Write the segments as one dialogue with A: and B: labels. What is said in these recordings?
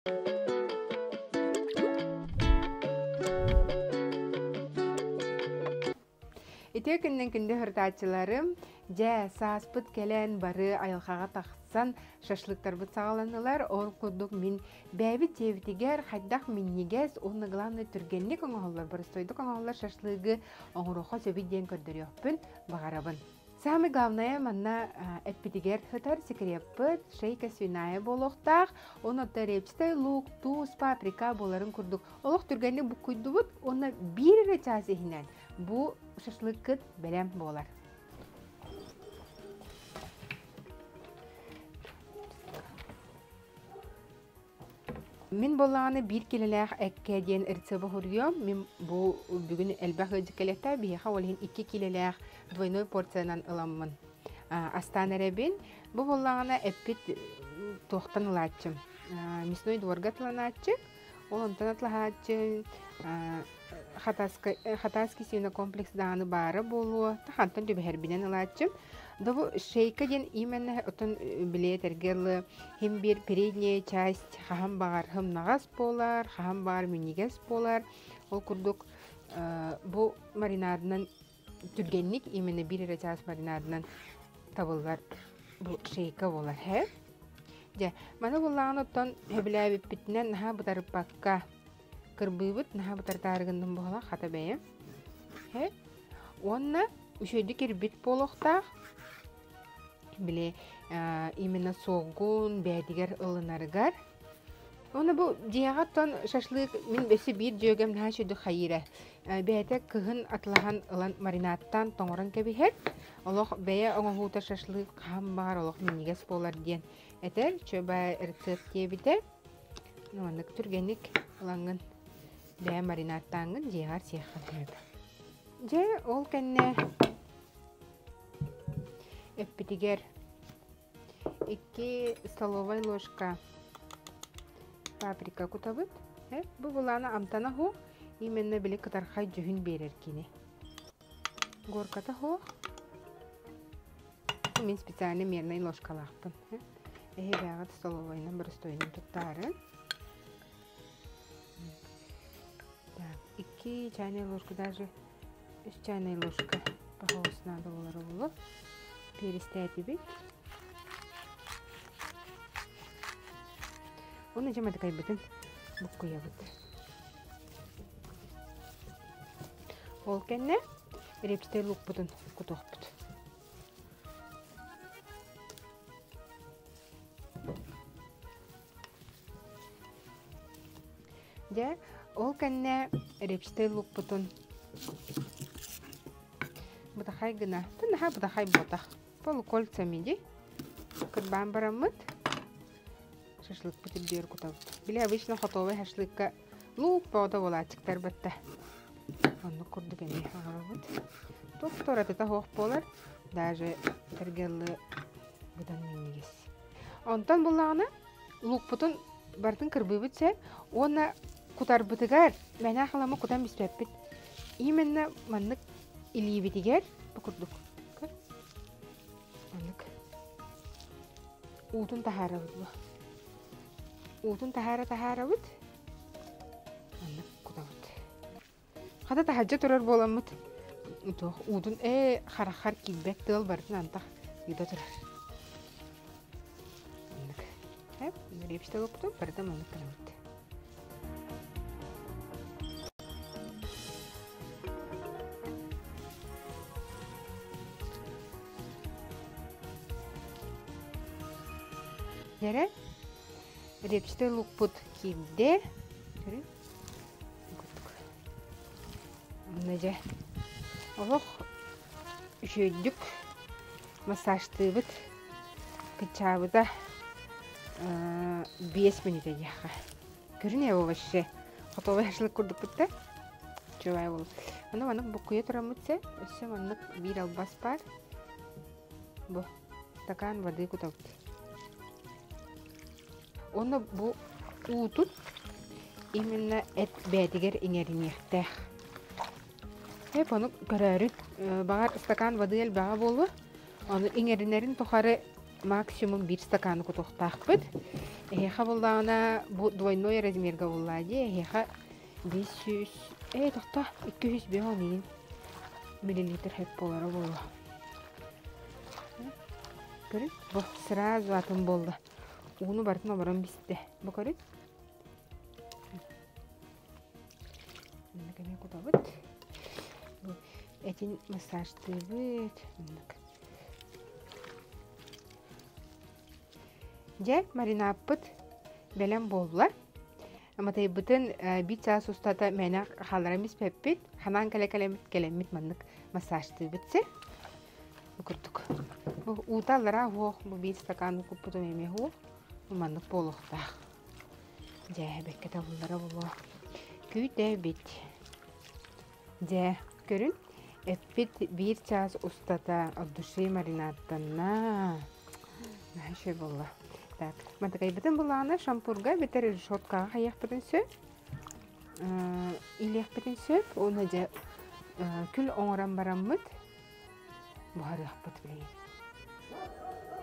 A: Үтүө күннэн күндү хырытааччыларым, дьэ, сааспыт кэлэн бары айылҕаҕа тахсан шашлыктарбыт саҕаланнылар. Ол курдук мин бэйэбит дьиэбитигэр хайдах минньигэс уонна главное түргэнник оҥоһуллар, боростуойдук оҥоһуллар шашлыгы оҥоруохха сөбүй диэн көрдөрүөхпүн баҕарабын. Самое главное манна эппитигэр сытар секреппыт шейка свиная буолуохтаах. Онно репчатый лук, туус, паприка буоларын курдук олох түргэнник буккуйдубут уонна биир эрэ чаас иһинэн бу шашлыккыт бэлэм буолар. Мин буоллаҕына биир килэлээх эккэ диэн рецебы суруйуом. Мин бу бүгүн элбэх ыалдьыт кэлиэхтээх. Биһиэхэ ол иһин икки килэлээх двойной порциянан ыламмын астаан эрэбин. Бу буоллаҕына эппит туохтан ылааччым? Мясной дворга тыланааччы. Ол онтон атлаһааччы Хатаский свинокомплекс даҕаны баара буолуо, хантан түбэһэрбинэн ылааччым. Да бу шейка диэн именно отон били этэргэ дылы хим биир передняя часть хаһан баҕар хымнаҕас буолар, хаһан баҕар минньигэс буолар. Ол курдук бу маринадынан түргэнник именно биир эрэ чаас маринадынан табыллар бу шейка буолар һэ. Дьэ, маны буллаҕын оттон сөбүлээбиппитинэн наһаа бытарыппакка Кырбыыбыт наһаа бытартаары гынным буолла, хата бэйэм. Һэ. Уонна үчүгэйдик ирбит буолуохтаах. Били именно суогун бэйэтигэр ылынарыгар. Уонна бу дьиэҕэ оттон шашлык мин өссө биир дьүөгэм наһаа үчүгэйдик хайыыра. Бэйэтэ кыһын атылаһан ылан маринадтаан тоҥорон кэбиһэр. Олох бэйэ оҥоһуута шашлык хаһан баҕар олох минньигэс буолар диэн этэр. Чөбэ рецепт диэбитэ. Маннык түргэнник ылаҥҥын бэйэ маринадтааҥҥын дьиэҕэр сиэххин сөп. Дьэ, ол кэннэ эппитигэр икки столовай ложка паприка кутабыт. Бу былаана амтана суох, именно били кытархай дьүһүн биэрэр кини. Горката суох. Мин специально мернай ложкалаахпын. Эһигээҕит столовойунан боростуойунан туттаарын. Так, икки чайная ложка даже үс чайная ложка похоус надо болар болу. Перестээтибит. Оны жамадыкайбытын буккуйабыт. Ол кэннэ репчатай лукпутун кутуохпут. Дьэ, ол кэннэ репчатай лукпутун бытахай гына, наһаа бытахай буотах, полукольцами дии, кырбаан бараммыт шашлыкпыт үрдүгэр кутабыт. Били обычно хотовый шашлыкка луук бөҕөтө буолааччыктар батта. Оннук курдук эмиэ оҥоробут. Туох туоратыта суох буолар, даже тэргэллы быдан минньигэс. Онтон буллаҕына луукпутун барытын кырбыыбыт сэ уонна кутарбытыгар мээнэ халамы кутан биспэппит. Именно маннык илиибитигэр бу курдук. Маннык уутун таһаарабыт бу. Уутун таһаара таһаарабыт. Маннык кутабыт. Хата таһырдьа турар буоламмыт туох уутун ээ хараххар киирбэт тыал барытын антах ыыта турар. Маннык. Эп, репчатый лук барыта маннык гынабыт. Дьэрэ, репчатый лукпут киирдэ. Көрүҥ. Онно дьэ олох үчүгэйдик массажтыыбыт. Кыччаабыта 5 мүнүүтэ диэххэ. Көрүн ээ вообще. Хотовой шашлык курдукпут да. Чувай бол. Ону маннык буккуйа тураммыт сэ. Өссө маннык биир албас баар. Бу стакан воды кутабыт. Уонна бу уутун именно эт бээтигэр иҥэриниэхтээх. Эп ону көрөөрүн, баҕар стакан воды элбэҕэ буолуо. Ону иҥэринэрин тухары Максимум биир стаканы кутуохтаахпыт. Эһиэхэ буллаҕына бу двойной размерга буллаа дии. Эһиэхэ 500, тохто 205 миллилитр хэп буолара буолуо. Көрүн, бу сразу атын буолла. Ууну барытын оборон бистэ. Бу көрүн. Маннык эмиэ кутабыт. Бу этин массажтыыбыт. Маннык. Дьэ, маринаппыт бэлэм буолла. Матайбытын биир чаас устата мээнэ хаалларан испэппит. Ханаан кэлэ-кэлэммит кэлэммит маннык массажтыыбыт сир. Бу курдук. Бу уута аллараа уһуох, бу биир стакан куппутум эмиэ уһуох. Бу маннык буолуохтаах. Дьэ, бэккэ табыллара буолуо. Күүтэбит. Дьэ, көрүн, эппит биир чаас устата от души маринадтанна. Наһаа үчүгэй буолла. Так, матыкайбытын булаана шампурга эбэтэр решеткаҕа хайыахпытын сөп. Илиэхпитин сөп. Уонна дьэ күл оҥорон бараммыт буһарыахпыт билигин.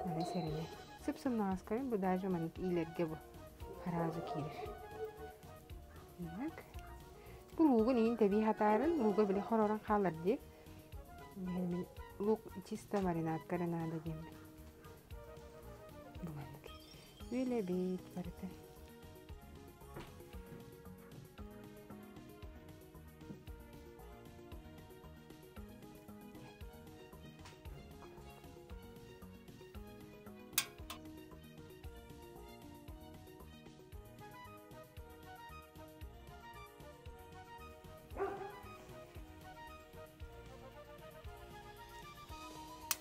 A: Маны сэрэнэ. Сып-сымнаҕас көрүн, бу даже маннык иилэргэ бу сразу киирэр. Так. Бу луугун иин тэбии хатаарын, лууга били хоророн хаалар дии. Мин лук чисто маринадка эрэ наада диэммин. Бу маннык. Үөлэбит барыта.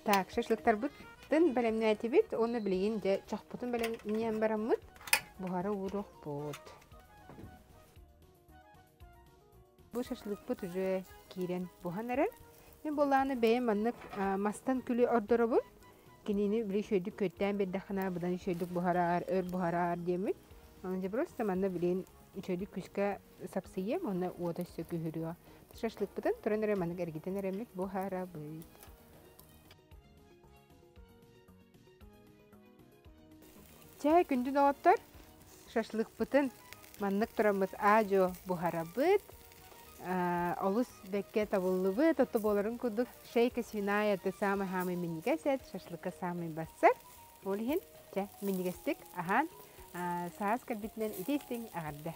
A: Так, шашлыктарбытын бэлэмнээтибит уонна билигин дьэ чохпутун бэлэмниэн бараммыт буһара ууруохпут. Бу шашлыкпыт уже киирэн буһан эрэр. Мин буоллаҕына бэйэм маннык мастан күлү ордоробун. Кинини били үчүгэйдик күөттээн биэрдэххинэ быдан үчүгэйдик буһараар, өр буһараар диэммин. Онон дьэ просто манна билигин үчүгэйдик күскэ сапсыйыам уонна уота өссө күһүрүө. Шашлыкпытын туран эрэ маннык эргитэн эрэммит буһарабыт. Чэ, күндү доҕоттор, шашлыкпытын маннык тураммыт аа-дьуо буһарабыт. Олус бэккэ табыллыбыт, отто буоларын курдук шейка свиная это самый-самый минньигэс эт, шашлыка самый бассар. Ол иһин, чэ, минньигэстик аһаан, саас кэлбитинэн ити истиҥ эҕэрдэ.